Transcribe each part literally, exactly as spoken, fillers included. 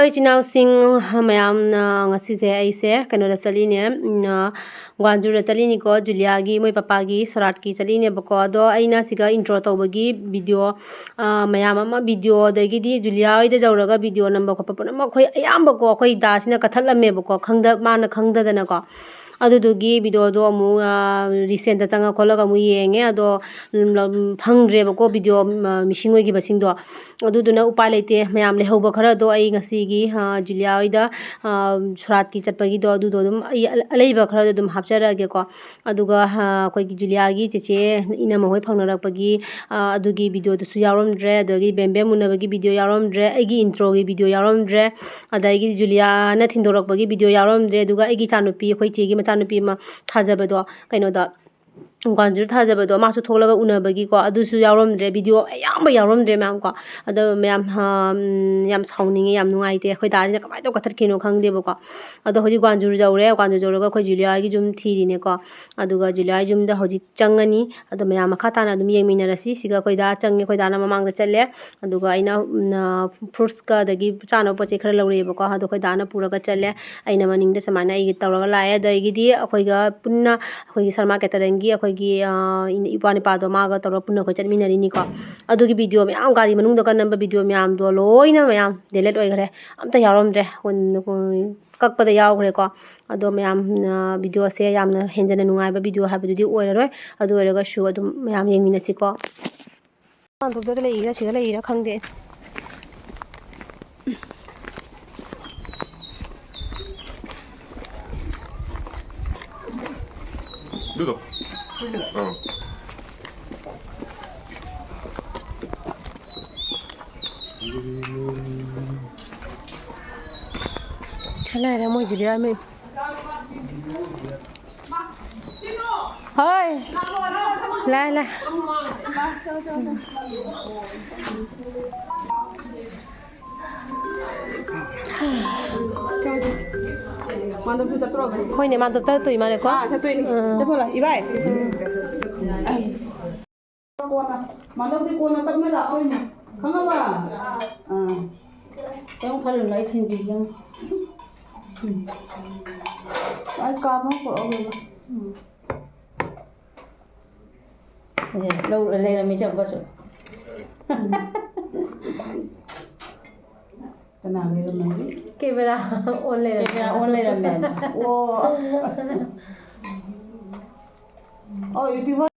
ꯏꯆꯤꯟ ꯏꯅꯥꯎꯁꯤꯡ ꯃꯌꯥꯝꯅ, ꯉꯁꯤꯁꯦ ꯑꯩꯁꯦ ꯀꯩꯅꯣꯗ ꯆꯠꯂꯤꯅꯦ, ꯎꯝ, ꯑ, ꯒ꯭ꯋꯥꯟꯖꯨꯗ ꯆꯠꯂꯤꯅꯤꯀꯣ, ꯖꯨꯂꯤꯌꯥꯒꯤ ꯃꯣꯏ ꯄꯄꯥꯒꯤ ꯁꯣꯔꯥꯠꯀꯤ ꯆꯠꯂꯤꯅꯦꯕꯀꯣ꯫ ꯑꯗꯣ ꯑꯩꯅ ꯁꯤꯒ intro ꯇꯧꯕꯒꯤ video, ꯑ, ꯃꯌꯥꯝ ꯑꯃ video, ꯑꯗꯒꯤꯗꯤ ꯖꯨꯂꯤꯌꯥ ꯍꯣꯏꯗ ꯌꯧꯔꯒ video ꯅꯝꯕ ꯈꯣꯠꯄ ꯄꯨꯝꯅꯃꯛ ꯑꯩꯈꯣꯏ ꯑꯌꯥꯝꯕꯀꯣ, ꯑꯩꯈꯣꯏ ꯗꯥꯁꯤꯅ ꯀꯠꯊꯠꯂꯝꯃꯦꯕꯀꯣ, ꯈꯪꯗ-, ꯃꯥꯅ ꯈꯪꯗꯗꯅꯀꯣ꯫ ꯑꯗꯨꯗꯨꯒꯤ videoꯗꯣ ꯑꯃꯨꯛ, ꯑ, recentꯇ ꯆꯪꯉ ꯈꯣꯠꯂꯒ ꯑꯃꯨꯛ ꯌꯦꯡꯉꯦ꯫ ꯑꯗꯣ, ꯎꯝ, ꯐꯪꯗ꯭ꯔꯦꯕꯀꯣ video, ꯎꯝ, missing ꯑꯣꯏꯈꯤꯕꯁꯤꯡꯗꯣ꯫ ꯑꯗꯨꯗꯨꯅ ꯎꯄꯥꯏ ꯂꯩꯇꯦ, ꯃꯌꯥꯝ ꯂꯩꯍꯧꯕ ꯈꯔꯗꯣ ꯑꯩ ꯉꯁꯤꯒꯤ, ꯑ, ꯖꯨꯂꯤꯌꯥ ꯍꯣꯏꯗ, ꯑ, ꯁꯣꯔꯥꯠꯀꯤ ꯆꯠꯄꯒꯤꯗꯣ, ꯑꯗꯨꯗꯣ ꯑꯗꯨꯝ ꯑꯩ ꯑ-, ꯑꯂꯩꯕ ꯈꯔꯗꯣ ꯑꯗꯨꯝ ꯍꯥꯞꯆꯔꯛꯑꯒꯦꯀꯣ꯫ ꯑꯗꯨꯒ, ꯑ, ꯑꯩꯈꯣꯏꯒꯤ ꯖꯨꯂꯤꯌꯥꯒꯤ ꯆꯦꯆꯦ ꯏꯅꯝꯃ ꯍꯣꯏ ꯐꯪꯅꯔꯛꯄꯒꯤ, ꯑ, ꯑꯗꯨꯒꯤ videoꯗꯨꯁꯨ ꯌꯥꯎꯔꯝꯗ꯭ꯔꯦ, ꯑꯗꯒꯤ ꯕꯦꯝ ꯕꯦꯝ ꯎꯅꯕꯒꯤ video ꯌꯥꯎꯔꯝꯗ꯭ꯔꯦ, ꯑꯩꯒꯤ introꯒꯤ video ꯌꯥꯎꯔꯝꯗ꯭ꯔꯦ, ꯑꯗꯒꯤ ꯖꯨꯂꯤꯌꯥꯅ ꯊꯤꯟꯗꯣꯔꯛꯄꯒꯤ video ꯌꯥꯎꯔꯝꯗ꯭ꯔꯦ, ꯑꯗꯨꯒ ꯑꯩꯒꯤ ꯏꯆꯥꯅꯨꯄꯤ, ꯑꯩꯈꯣꯏ ꯆꯦꯒꯤ ꯃꯆꯥꯅꯨꯄꯤ ꯑꯃ ꯊꯥꯖꯕꯗꯣ, ꯀꯩꯅꯣꯗ, ꯒ꯭ꯋꯥꯟꯖꯨ ꯊꯥꯖꯕꯗꯣ, ꯃꯥꯁꯨ ꯊꯣꯛꯂꯒ ꯎꯅꯕꯒꯤꯀꯣ, ꯑꯗꯨꯁꯨ ꯌꯥꯎꯔꯝꯗ꯭ꯔꯦ, video ꯑꯌꯥꯝꯕ ꯌꯥꯎꯔꯝꯗ꯭ꯔꯦ ꯃꯌꯥꯝ ꯀꯣ꯫ ꯑꯗꯣ ꯃꯌꯥꯝ, ꯍꯝ, ꯌꯥꯝ ꯁꯥꯎꯅꯤꯡꯉꯦ, ꯌꯥꯝ ꯅꯨꯡꯉꯥꯏꯇꯦ꯫ ꯑꯩꯈꯣꯏ ꯗꯥꯁꯤꯅ ꯀꯃꯥꯏꯅ ꯇꯧꯔ ꯀꯛꯊꯠꯈꯤꯅꯣ ꯈꯪꯗꯦꯕꯀꯣ꯫ ꯑꯗꯣ ꯍꯧꯖꯤꯛ ꯒ꯭ꯋꯥꯟꯖꯨ ꯌꯧꯔꯦ, ꯒ꯭ꯋꯥꯟꯖꯨ ꯌꯧꯔꯒ ꯑꯩꯈꯣꯏ ꯖꯨꯂꯤꯌꯥꯒꯤ ꯌꯨꯝ ꯊꯤꯔꯤꯅꯦꯀꯣ꯫ ꯑꯗꯨꯒ ꯖꯨꯂꯤꯌꯥꯒꯤ ꯌꯨꯝꯗ ꯍꯧꯖꯤꯛ ꯆꯪꯉꯅꯤ꯫ ꯑꯗꯣ ꯃꯌꯥꯝ ꯃꯈꯥ ꯇꯥꯅ ꯑꯗꯨꯝ ꯌꯦꯡꯃꯤꯟꯅꯔꯁꯤ꯫ ꯁꯤꯒ ꯑꯩꯈꯣꯏ ꯗꯥ ꯆꯪꯉꯦ, ꯑꯩꯈꯣꯏ ꯗꯥꯅ ꯃꯃꯥꯡꯗ ꯆꯠꯂꯦ꯫ ꯑꯗꯨꯒ ꯑꯩꯅ, ꯎꯝ, fruitsꯀ ꯑꯗꯒꯤ ꯆꯥꯅꯕ ꯄꯣꯠ ꯆꯩ ꯈꯔ ꯂꯧꯔꯛꯑꯦꯕꯀꯣ꯫ ꯑꯗꯣ ꯑꯩꯈꯣꯏ ꯗꯥꯅ ꯄꯨꯔꯒ ꯆꯠꯂꯦ꯫ ꯑꯩꯅ ꯃꯅꯤꯡꯗ ꯁꯨꯃꯥꯏꯅ ꯑꯩꯒꯤ ꯇꯧꯔꯒ ꯂꯥꯛꯑꯦ꯫ ꯑꯗꯒꯤꯗꯤ ꯑꯩꯈꯣꯏꯒ ꯄꯨꯟꯅ ꯑꯩꯈꯣꯏꯒꯤ ꯁꯔꯃꯥ cateringꯒꯤ ꯑꯩꯈꯣꯏꯒꯤ, ꯑ, ꯏꯄ꯭ꯋꯥ ꯅꯤꯄꯥꯗꯣ ꯃꯥꯒ ꯇꯧꯔꯒ ꯄꯨꯟꯅ ꯑꯩꯈꯣꯏ ꯆꯠꯃꯤꯟꯅꯔꯤꯅꯤꯀꯣ꯫ ꯑꯗꯨꯒꯤ video ꯃꯌꯥꯝ, ꯒꯥꯔꯤ ꯃꯅꯨꯡꯗꯒ ꯅꯝꯕ video ꯃꯌꯥꯝꯗꯣ ꯂꯣꯏꯅ ꯃꯌꯥꯝ delete ꯑꯣꯏꯈ꯭ꯔꯦ꯫ ꯑꯝꯇ ꯌꯥꯎꯔꯝꯗ꯭ꯔꯦ꯫ ꯀꯛꯄꯗ ꯌꯥꯎꯈ꯭ꯔꯦꯀꯣ꯫ ꯑꯗꯣ ꯃꯌꯥꯝ, ꯑ, videoꯁꯦ ꯌꯥꯝꯅ ꯍꯦꯟꯖꯟꯅ ꯅꯨꯡꯉꯥꯏꯕ video ꯍꯥꯏꯕꯗꯨꯗꯤ ꯑꯣꯏꯔꯔꯣꯏ꯫ ꯑꯗꯨ ꯑꯣꯏꯔꯒꯁꯨ ꯑꯗꯨꯝ ꯃꯌꯥꯝ ꯌꯦꯡꯃꯤꯟꯅꯁꯤꯀꯣ꯫ ꯃꯄꯥꯟ ꯊꯣꯛꯇꯗ ꯂꯩꯔꯤꯔꯥ ꯁꯤꯗ ꯂꯩꯔꯤꯔꯥ ꯈꯪꯗꯦ꯫ ꯑꯗꯨꯗꯣ꯫ ꯑꯥ꯫ ꯁꯤ ꯂꯩꯔꯦ ꯃꯣꯏ ꯖꯨꯂꯤꯌꯥ ꯃꯤ꯫ ꯍꯣꯏ꯫ ꯂꯥꯏ, ꯂꯥꯏ꯫ ꯃꯥꯟꯗꯣꯞꯁꯨ ꯆꯠꯇ꯭ꯔꯣꯕꯅꯦ? ꯍꯣꯏꯅꯦ, ꯃꯥꯟꯗꯣꯞ ꯆꯠꯇꯣꯏ ꯃꯥꯜꯂꯦꯀꯣ? ꯑꯥ, ꯆꯠꯇꯣꯏꯅꯤ꯫ ꯑꯥ꯫ ꯆꯠꯈꯣ ꯂꯥꯎ, ꯏꯕꯥꯏ꯫ ꯀꯣꯟꯅ, ꯃꯥꯟꯗꯣꯞꯇꯤ ꯀꯣꯟꯅ ꯇꯞꯅ ꯂꯥꯛꯇꯣꯏꯅꯤ꯫ ꯈꯪꯉꯕ? ꯑꯥ꯫ ꯀꯩꯝ ꯈꯜꯂꯨꯅꯨ, ꯑꯩ ꯊꯤꯟꯕꯤꯒꯦ꯫ ꯎꯝ꯫ ꯑꯩ ꯀꯥꯞ ꯑꯃ ꯄꯨꯔꯛꯑꯣ, ꯕꯦꯝꯃ꯫ ꯎꯝ꯫ ꯑꯦ, ꯂꯧ-, ꯂꯩꯔꯝꯃꯤꯁꯦ ꯑꯃꯨꯛꯀꯁꯨ꯫ ꯀꯅꯥ ꯂꯩꯔꯝꯃꯤ? ꯀꯦꯃꯦꯔꯥ ꯑꯣꯟ ꯂꯩꯔꯝꯃꯦ꯫ ꯀꯦꯃꯦꯔꯥ ꯑꯣꯟ ꯂꯩꯔꯝꯃꯦ ꯍꯥꯏꯕ꯫ ꯑꯣ꯫ ꯑꯣ, YouTuber꯫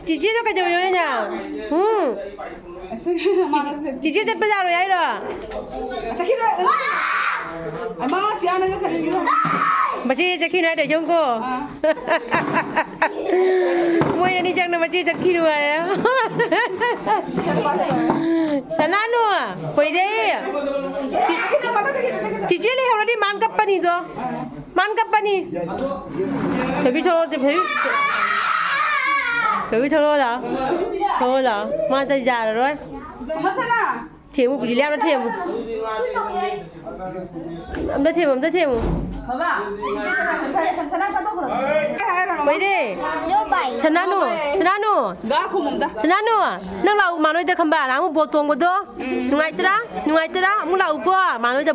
ꯆꯤꯆꯦꯗꯣ ꯀꯩꯗꯧꯔꯤꯅꯣ ꯅꯪ? ꯎꯝ꯫ ꯆꯤꯆꯦ ꯆꯠꯄ ꯌꯥꯔꯣꯏ ꯍꯥꯏꯔꯣ? ꯆꯠꯈꯤꯗꯣꯔꯦ꯫ ꯑꯃ ꯆꯤꯌꯥꯅꯒ ꯆꯠꯈꯤꯗꯣꯔꯦ꯫ ꯃꯆꯦ ꯆꯠꯈꯤꯅꯨ ꯍꯥꯏꯗꯣ ꯌꯦꯡꯉꯨꯀꯣ꯫ ꯑꯥ꯫ ꯃꯣꯏ ꯑꯅꯤ ꯆꯪꯅ ꯃꯆꯦ ꯆꯠꯈꯤꯅꯨ ꯍꯥꯏꯌꯦ꯫ ꯁꯅꯥꯅꯨ, ꯍꯣꯏꯔꯦ꯫ ꯆꯤ-, ꯆꯤꯆꯦ ꯂꯩꯍꯧꯔꯗꯤ ꯃꯥꯅ ꯀꯞꯄꯅꯤꯗꯣ꯫ ꯃꯥꯅ ꯀꯞꯄꯅꯤ꯫ ꯊꯣꯏꯕꯤ ꯊꯣꯛꯂꯛꯑꯣ, ꯊꯣꯏꯕꯤ꯫ ꯊꯣꯏꯕꯤ ꯊꯣꯛꯂꯛꯑꯣ ꯂꯥꯛꯑꯣ꯫ ꯊꯣꯛꯂꯛꯑꯣ ꯂꯥꯛꯑꯣ꯫ ꯃꯥ ꯑꯇꯩ ꯌꯥꯔꯔꯣꯏ꯫ ꯃꯃꯥ ꯁꯅꯥ꯫ ꯊꯦꯝꯃꯨ, ꯄꯨꯖꯤꯂꯤꯌꯥꯅ ꯊꯦꯝꯃꯨ꯫ ꯑꯝꯇ ꯊꯦꯝꯃꯨ, ꯑꯝꯇ ꯊꯦꯝꯃꯨ꯫ ꯕꯕꯥ, ꯁꯅꯥ ꯊꯥꯗꯣꯛꯈ꯭ꯔꯣ꯫ ꯍꯣꯏꯔꯦ꯫ ꯁꯅꯥꯅꯨ, ꯁꯅꯥꯅꯨ꯫ ꯒꯥ ꯈꯨꯝ ꯑꯝꯇ꯫ ꯁꯅꯥꯅꯨ, ꯅꯪ ꯂꯥꯛꯎ ꯃꯥ ꯅꯣꯏꯗ ꯈꯪꯕ꯭ꯔꯥ? ꯅꯍꯥꯟꯃꯨꯛ ꯕꯣꯠ ꯇꯣꯡꯕꯗꯣ꯫ ꯎꯝ꯫ ꯅꯨꯡꯉꯥꯏꯇ꯭ꯔꯥ? ꯅꯨꯡꯉꯥꯏꯇ꯭ꯔꯥ? ꯑꯃꯨꯛ ꯂꯥꯛꯎꯀꯣ ꯃꯥ ꯅꯣꯏꯗ꯫